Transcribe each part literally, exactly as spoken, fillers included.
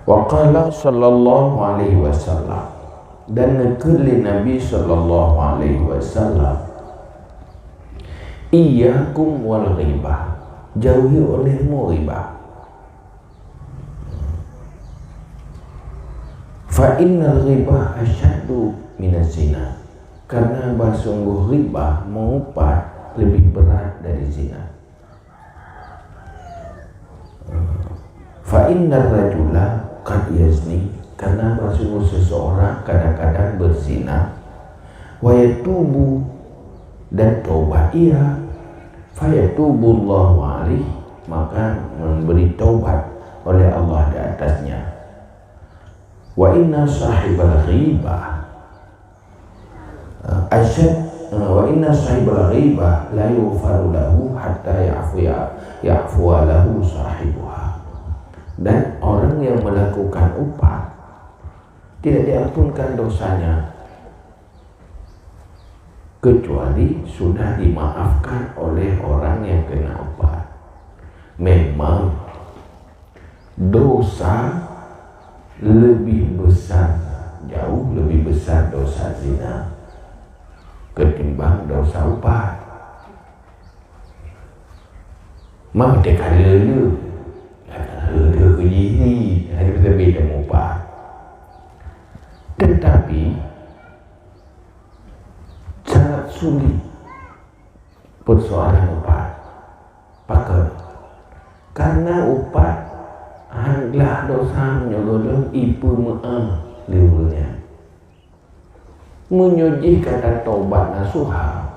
Wa qala sallallahu alaihi wasallam, dan neukheun lé Nabi sallallahu alaihi wasallam, "Iyyakum wal ghibah, jauhi olehmu riba. Fa innal ghibah asyaddu minaz zina, karena bahsungguh riba meuupat leubeh brat dari zina." Fa innar rajula qad yazni, karena bahsungguh seseorang kadang-kadang berzina, wa yatubu, dan taubat ia, fa yatubullahu alaih, maka memberi taubat oleh Allah di atasnya. Wa inna sahibal ghibah Asyad, wa inna sahibal ghibah la yughfaru lahu hatta ya'fu, ya'fu lahu sahibuha. Dan orang yang melakukan upat tidak diampunkan dosanya kecuali sudah dimaafkan oleh orang yang kena upat. Memang dosa lebih besar, jauh lebih besar dosa zina ketimbang dosa upat. Maka teuka le-le, le-le keu jih, hana teubiet teuka upat. Tetapi sangat sulit persoalan upat. Pakon? Karena upat han glah dosa meunyoe gohlom ipeumeu'ah lé ureuëng nyan. Meunyoe jih ka tatobat nasuha,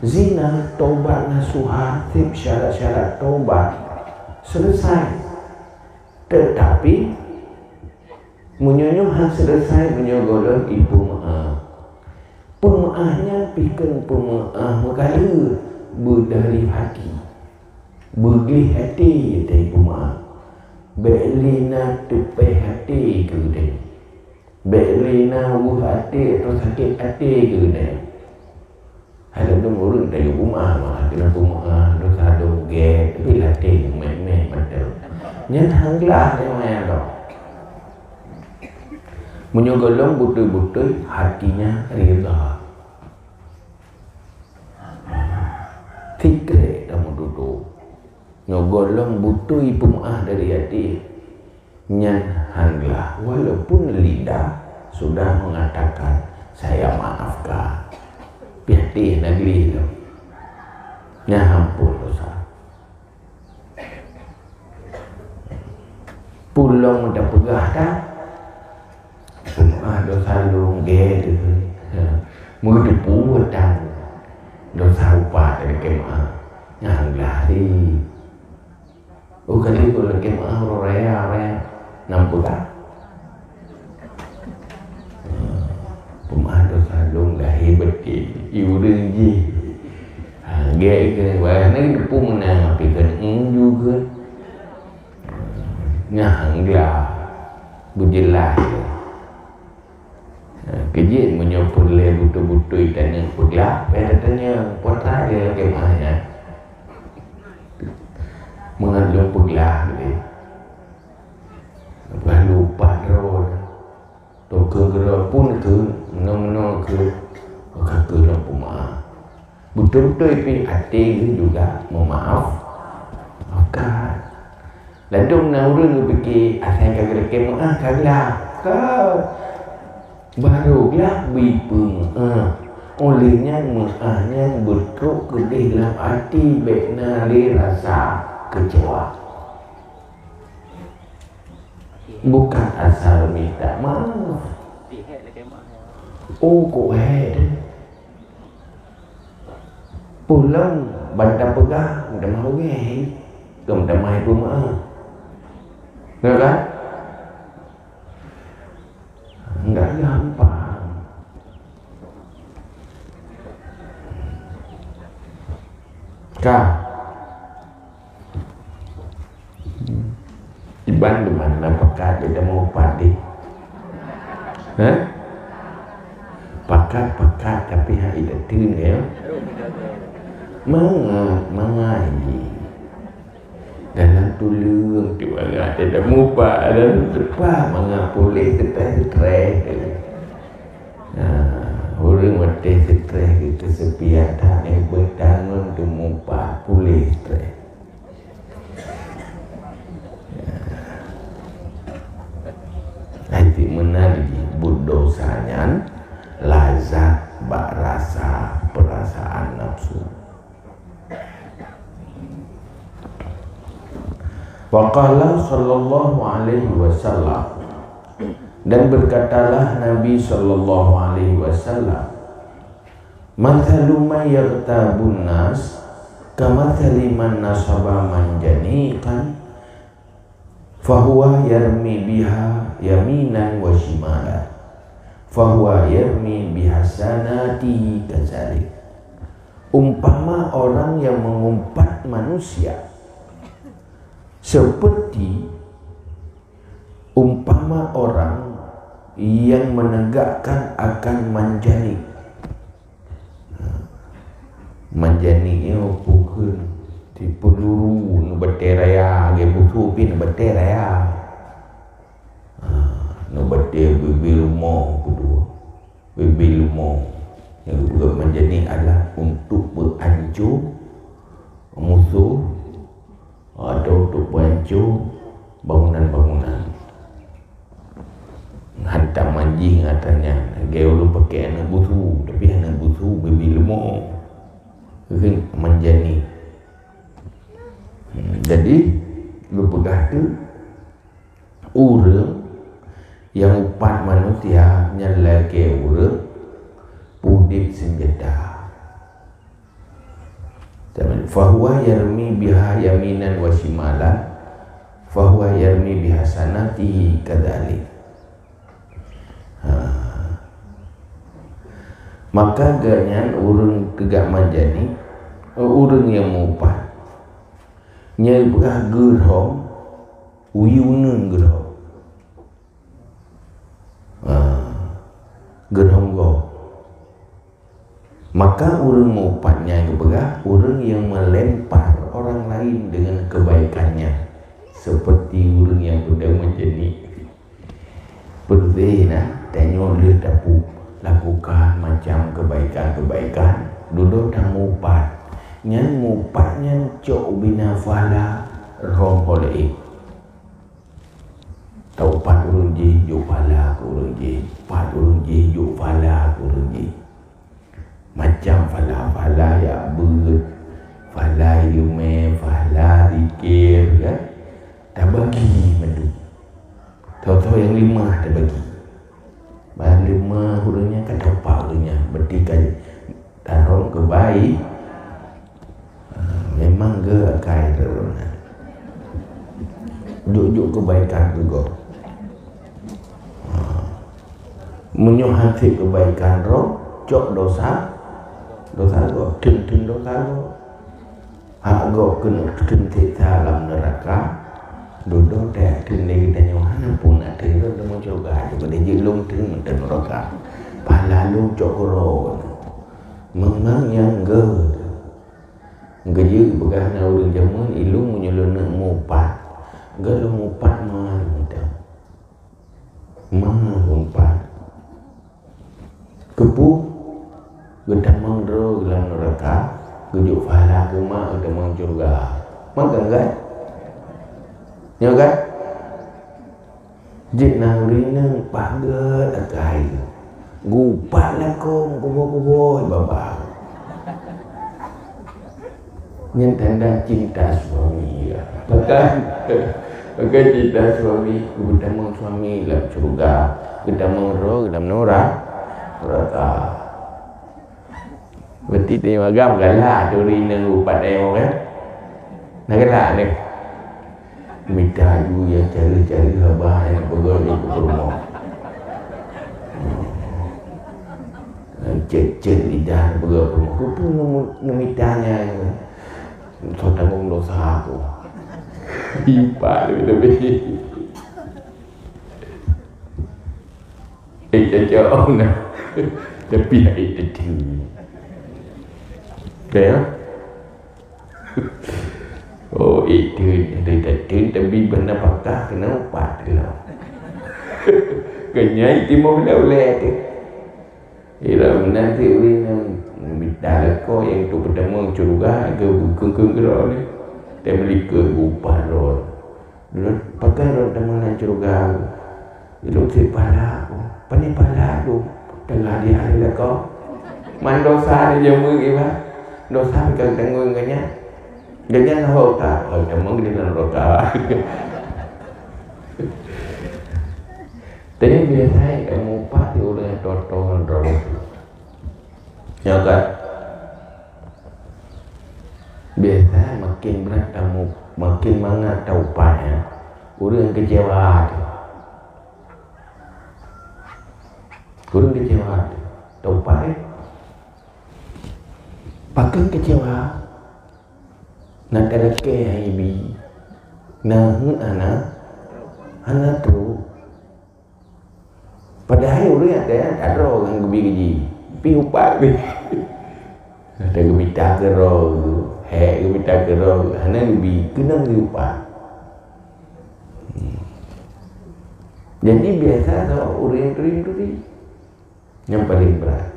zina tobat nasuha, seb syarat-syarat tobat selesai. Tetapi meunyoe nyoe han selesai, meunyoe gohlom ipeumeu'ah. Peumeu'ah nyan pih kon peumeu'ah meukaleuet, beudari hati. Beugleh até teuh peumeu'ah. Bék lé na teupéh até keu geutanyoe. Bék lé na weueh até atau sakét até keu geutanyoe. Hai lom ureuëng tayue peumeu'ah, meu'ah keunan peumeu'ah, dosa dong gét, tapi lateh meumet-met mantong. Nyan han glah nyan maya dong. Meunyoe gohlom beutôi-beutôi hatinya ridha. Fitré tameududoe. Nyoe gohlom beutôi peumeu'ah dari até. Nyan han glah, walaupun lidah sudah mengatakan, "Saya maafkan." Pih até hana gleh lom. Nyan amphon dosa. Peue lom tapeugah that? Peumeu'ah dosa lôn gét teuh. Meuteupeue tan dosa upat dari keumeu'ah. Nyan glah ri. Oh, kali tu lagèe meu'ah uroe raya, raya. Nampak tak? Peumeu'ah dosa lôn lahé batin. I ureueng jih. Ha, gèt keu barang laén teupeu meunan, tapi kan enju keu. Nyan glah. Beujeulaih. Ha, keu jih meunyoe peureulèe beutôi-beutôi tanyoe peuglah, payah tatanyong, peue teuma lagèe meu'ah nyan. Meu'ah lôn peuglah lé. Peugah lôn pat droe. Tokeuh keudroe pun keu meunoe-meunoe keu ka keu lôn peumeu'ah. Beutôi-beutôi pih até geuh juga meumaaf. Maka, ladôm na ureueng geupike asai ka geulakèe meu'ah ka glah. Ka. Barô glah bri peumeu'ah. Óh lheueh nyan meu'ah nyan beutrok keudeh lam até bèk na lé rasa keucewa. Bukan asal minta maaf. Oh, kok hèk deh. Pulang ban tapeugah, meutamah beungèh. Keu meutamah ipeumeu'ah. Betul kan? Enggak gampang. Ka. Iban di mana pakat dia mau padi? Hah? Pakat-pakat tapi hak ida tun ya. Mangat, mangat. Dalam tuleueng tu mangat, dalam mupa, dalam teupah mangat puléh seutreh-seutreh. Nah, ureuëng watée seutreh keu keuseupian that, eh, beutangon teumupa puléh seutreh. Hai, meunan jih buet desya nyan lazat bak rasa peurasaan nafsu. Wa qala sallallahu alaihi wasallam, dan berkatalah Nabi sallallahu alaihi wasallam, "Mathalu man yaghtabun nas, kamathali man nasaba manjaniqan, fahuwa yarmi biha yaminan wa shimalan, fahuwa yarmi bihasanatihi kadzalik." Umpama orang yang mengumpat manusia seperti umpama orang yang menegakkan akan manjaniq. Manjaniq nyoe peue kheun? Tipe luru, neubatée raya, lagée busu pih neubatée raya. Ha, neubatée bibée rumoh keudua. Bibée rumoh. Nyang geupeugah manjaniq adalah untuk beuancô musoh atau untuk beuancô bangunan-bangunan. Hantam manjih ngon atra nyan, lagée ureuëng pakée aneuëk busu, tapi aneuëk busu bibée leumo. Kheun manjaniq. Hmm, jadi, geupeugah tu, ureuëng nyang upat manusia nyan lagée ureuëng peudeb seunjata. Fahuwa yarmi biha yaminan wa shimalan, fahuwa yarmi bihasanatihi kadzalik. Ha. Maka geuhnyan ureuëng keugat manjaniq, ureuëng nyang meuupat, nyang peugah geurhom, uyu uneun geurhom. Ha. Geurhom gob. Maka ureuëng meuupat nyan geupeugah, ureuëng nyang meulempar orang lain dengan kebaikannya, seperti ureuëng nyang beudeuh manjaniq. Peudeh na, tanyoe lheueh tapeu lakukan macam kebaikan-kebaikan, dudoe tameuupat. Nyan meuupat nyan cok ubina pahala rhom ho lé. Taupat ureuëng jih jok pahala keu ureuëng jih, pat ureuëng jih jok pahala keu ureuëng jih. Macam pahala-pahala jak beuet, pahala iéleumé, pahala zikir, kan? Tabagi mandum. Tho-tho nyang leumah tabagi. Ban leumah ureuëng nyan ka taupat ureuëng nyan, berarti ka tarhom keubai-, ah, memang geu akai droe nyan. Jok-jok kebaikan keu gob. Ah. Meunyoe hana kebaikan droe, cok dosa, dosa gob, teun-teun dosa gob. Hak gob keuneuk teunteuk that lam neuraka, dudoe that keuneuk geutanyoe hana pun na teun lôn teumeucok gah, jeuet lôn teun meuteun neuraka. Pahala lôn cok keudroe. Memang nyang geu-, geujeuet peugah na ureuëng jameun ilôn meunyoe lôn neuk mupat, geu lôn mupat ma lôn mantong. Ma lôn mupat. Keupeue? Geutamong droe lam neuraka, geujok pahala keu mak geutamong syeuruga. Mantong kan? Nyoe kan? Jeuet na ureuëng inong paget akai. Geupat lakoe meukuboh-kuboh baba. Nyan tanda cinta suami, ya. Bukan, bukan cinta suami, geutamong suami lam syeuruga, geutamong droe lam neura-, neuraka. Berarti teurimong agam galak tu rineu upat ayong, kan? Nah, galak ni. Mita ju ya cari-cari haba yang peugah di peurumoh. Cek-cek lidah peugah peurumoh. Kupu nemu-, nemitanya. Soe tanggong dosa aku. Ipak lebih-lebih. Eh, cocok. Tapi hai tadi. Okey, ya? Oh, itu dari datang tapi benda pakah kena upat tu lah. Kenyai timur dah ulai tu. Ira meunan cit ureueng nyang mita lakoe nyang tu peutamong syeuruga keu bukeueng-keueng keudroe lé. Teumeulikeue geuupah droe. Lôn pakai droe tamong lam syeuruga. Ilôn cit pala ku. Pane pala ku. Teungoh di hari lakoe. Man dosa di jameun iba. Dosa ka tanggong ganya. Ganya hok ka. Oh, tamong di dalam roka. Tapi biasa kamu upah di ureueng nyang toto ngon droe. Ya kan? Biasa makin berat kamu, makin mangat taupat ya. Ureueng kecewa tu. Ureueng kecewa tu. Taupat ya. Pakon kecewa. Na talakée hai bi. Na hana, hana trok. Padahai ureueng nyang kaya ka droe ngon geubi gaji, pi upat pi. Ada geumita keudroe, hek geumita keudroe, hana geubi, keunong geubi upat. Hmm. Jadi biasa tho ureueng turi-turi. Nyang paleng brat.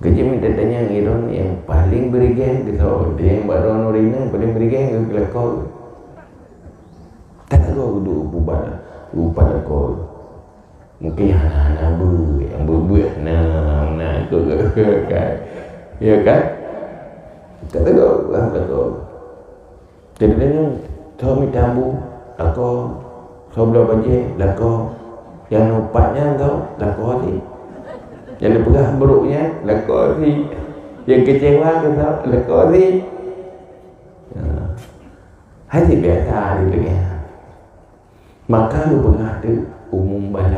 Keuci mita tanyong iron nyang paleng beurigeng keu tho, nyang bak droe nuri nyang paleng beurigeng keu lakoe. Tatagoe geuduek ubat, upat lakoe. Mungkin hana-hana beuet, nyang beuet-beuet hana, hana ikot geukat. Ya kan? Tatagoe ureueng lakoe. Jadi tanyoe, soe mita bu, lakoe. Soe bloe bajée, lakoe. Nyang neupat nyan soe, lakoe cit. Nyang neupeugah brok nyan, lakoe cit. Nyang keucewa keu soe, lakoe cit. Ya. Hai cit biasa di dunia. Maka geupeugah teuk umum ban